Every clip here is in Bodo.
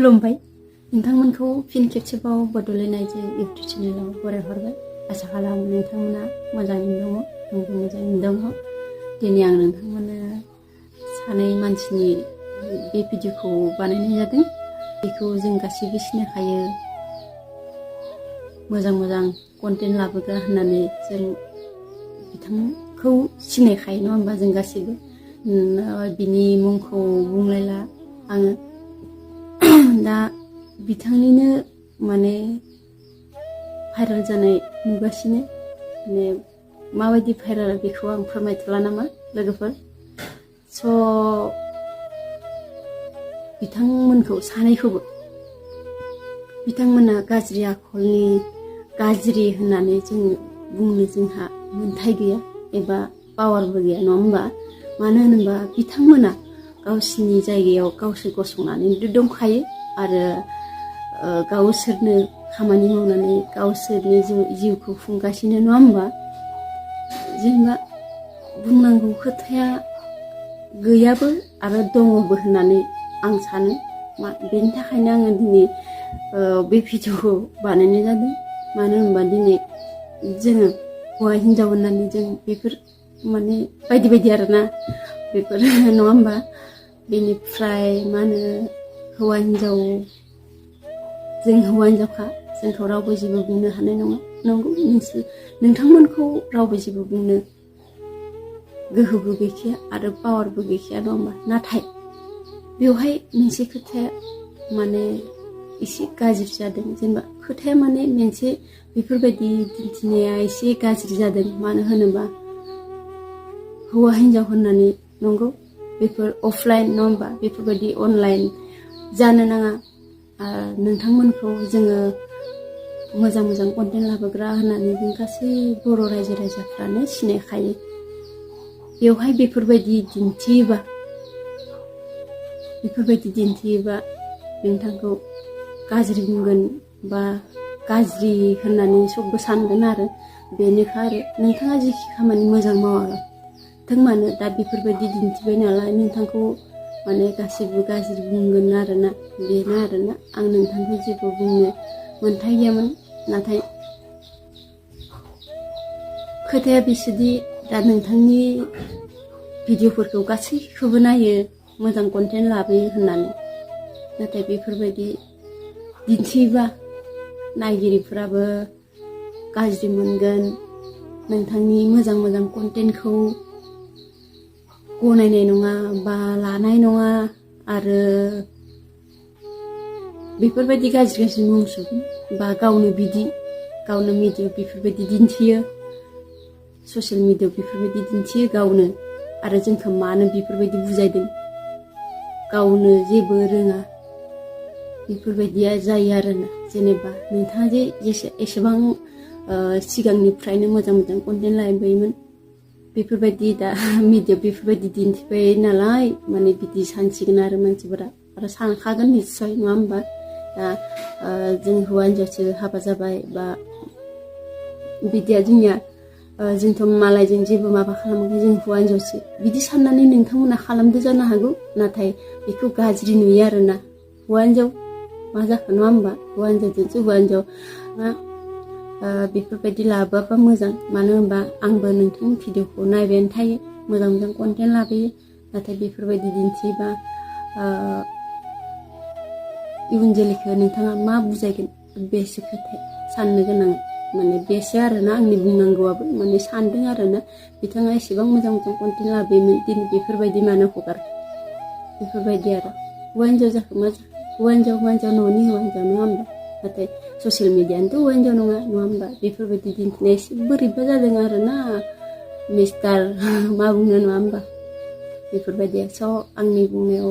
खुलुमबाय नोंथांमोनखौ फिन खेबसेबाव बड'लेण्ड आइजो इउटुब चेनेलाव बरायहरबाय आसा खालामो नोंथांमोना मोजाङैनो दङ आंबो मोजाङैनो दङ दिनै आं नोंथांमोननो सानै मानसिनि बे भिडिअखौ बानायनाय जादों बेखौ जों गासैबो सिनायखायो मोजां कन्टेन्ट लाबोग्रा होननानै जों बिथांखौ सिनायखायो नङा होमबा जों गासैबो बिनि मुंखौ बुंलायला आङो दा बिथांनिनो माने भाइरेल जानाय नुगासिनो माने माबायदि भाइरेल बेखौ आं फोरमायथला नामा लोगोफोर स' बिथांमोनखौ सानैखौबो बिथांमोना गाज्रि आखलनि गाज्रि होननानै जों बुंनो जोंहा मोन्थाय गैया एबा पावारबो गैया नङा होमबा मानो होनोबा बिथांमोना गावसिनि जायगायाव गावसोर गसंनानै दंखायो आरो गावसोरनो खामानि मावनानै गावसोरनि जिउखौ खुंगासिनो नङा होमबा जेनेबा बुंनांगौ खोथाया गैयाबो आरो दङबो होननानै आं सानो बेनि थाखायनो आङो दिनै बे भिडिअखौ बानायनाय जादों मानो होनबा दिनै जोङो हौवा हिन्जाव होननानै जों बेफोर माने बायदि आरोना बेफोर नङा होमबा बेनिफ्राय मा होनो हौवा हिन्जाव जों हौवा हिन्जावखा जोंखौ रावबो जेबो बुंनो हानाय नङा नंगौ नोंथांमोनखौ रावबो जेबो बुंनो गोहोबो गैखाया आरो पावारबो गैखाया नङा होमबा नाथाय बेवहाय मोनसे खोथाया माने एसे गाज्रि जादों जेनेबा खोथाया माने मोनसे बेफोरबायदि दिन्थिनाया एसे गाज्रि जादों मानो होनोबा हौवा हिन्जाव होननानै नंगौ बेफोर अफलाइन नङा होमबा बेफोरबायदि अनलाइन जानो नाङा नोंथांमोनखौ जोङो मोजां कन्टेन्ट लाबोग्रा होननानै जों गासै बर' रायजो राजाफ्रानो सिनायखायो बेवहाय बेफोरबायदि दिन्थियोबा नोंथांखौ गाज्रि बुंगोन बा गाज्रि होननानै सबबो सानगोन आरो बेनोखा आरो नोंथाङा जेखि खामानि मोजां मावाथों मानो दा बेफोरबायदि दिन्थिबाय नालाय नोंथांखौ माने गासैबो गाज्रि बुंगोन आरोना बेनो आरोना आं नोंथांखौ जेबो बुंनो मोन्थाय गैयामोन नाथाय खोथाया बिसोरदि दा नोंथांनि भिडिअफोरखौ गासैखौबो नायो मोजां कन्टेन्ट लाबोयो होननानै नाथाय बेफोरबायदि दिन्थियोबा नायगिरिफोराबो गाज्रि मोनगोन नोंथांनि मोजां कन्टेन्टखौ गनायनाय नङा बा लानाय नङा आरो बेफोरबायदि गाज्रि मुं सुगोन बा गावनो मिडियायाव बेफोरबायदि दिन्थियो ससियेल मिडियायाव बेफोरबायदि दिन्थियो गावनो आरो जोंखौ मानो बेफोरबायदि बुजायदों गावनो जेबो रोङा बेफोरबायदिया जायो आरोना जेनेबा नोंथाङा जे एसेबां सिगांनिफ्रायनो मोजां कन्टेन्ट लाबोयोमोन बेफोरबायदि दा मिडियायाव बेफोरबायदि दिन्थिबाय नालाय माने बिदि सानसिगोन आरो मानसिफोरा आरो सानखागोन निस्सय नङा होमबा दा जों हौवा हिन्जावसो हाबा जाबाय बा बिदिया जोंनिया जोंथ' मालायजों जेबो माबा खालामाखै जों हौवा हिन्जावसो बिदि साननानै नोंथांमोना खालामदो जानो हागौ नाथाय बेखौ गाज्रि नुयो आरोना हौवा हिन्जाव मा जाखो नङा होमबा हौवा हिन्जावजोंसो हौवा हिन्जाव बेफोरबायदि लाबोआबा मोजां मानो होनबा आंबो नोंथांनि भिडिअखौ नायबायानो थायो मोजां कन्टेन्ट लाबोयो नाथाय बेफोरबायदि दिन्थियोबा इयुन जोलैखौ नोंथाङा मा बुजायगोन बेसो खोथाया साननो गोनां माने बेसो आरोना आंनि बुंनांगौआबो माने सानदों आरोना बिथाङा एसेबां मोजां कन्टेन्ट लाबोयोमोन दिनै बेफोरबायदि मानो हगार बेफोरबायदि आरो हौवा हिन्जाव जाखो मा जाखो हौवा हिन्जाव न'नि हौवा हिन्जाव नङा होमबा नाथाय ससियेल मिडियानोथ' हौवा हिन्जाव नङा होमबा बेफोरबायदि दिन्थिनाया एसे बोरैबा जादों आरोना मिस्टार मा बुंनो नङा होमबा बेफोरबायदिया स' आंनि बुंनायाव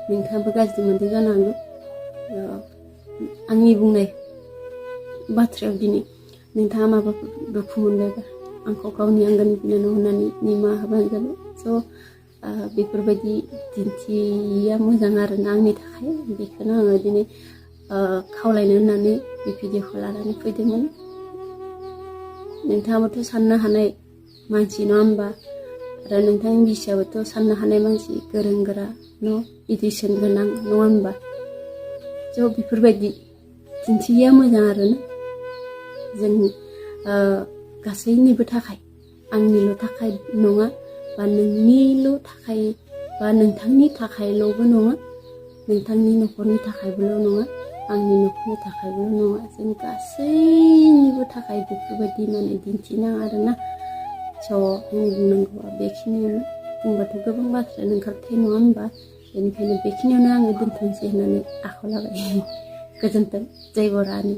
नोंथाङाबो गाज्रि मोनदों जानो हागौ आंनि बुंनाय बाथ्रायाव दिनै नोंथाङा माबाफोर दुखु मोनबायबा आंखौ गावनि आंगोनि बिनानाव होननानै निमाहा होबानो जाबाय स' बेफोरबायदि दिन्थिया मोजां आरोना आंनि थाखाय बेखौनो आङो दिनै खावलायनो होननानै बे भिडिअखौ लानानै फैदोंमोन नोंथाङाबोथ' साननो हानाय मानसि नङा होमबा आरो नोंथांनि बिसियाबोथ' साननो हानाय मानसि गोरों गोरा न' इडुकेसन गोनां नङा होमबा ज' बेफोरबायदि दिन्थिया मोजां आरोना जों गासैनिबो थाखाय आंनिल' थाखाय नङा बा नोंनिल' थाखाय बा नोंथांनि थाखायल'बो नङा नोंथांनि न'खरनि थाखायबोल' नङा आंनि न'खरनि थाखायबोल' नङा जों गासैनिबो थाखाय बेफोरबायदि माने दिन्थिनाङा आरोना स' आंनि बुंनांगौआ बेखिनियानो बुंबाथ' गोबां बाथ्रायानो ओंखारथाय नङा होमबा बेनिखायनो बेखिनियावनो आङो दोनथ'नोसै होननानै आखायाव लाबाय गोजोन्थों जय बरानि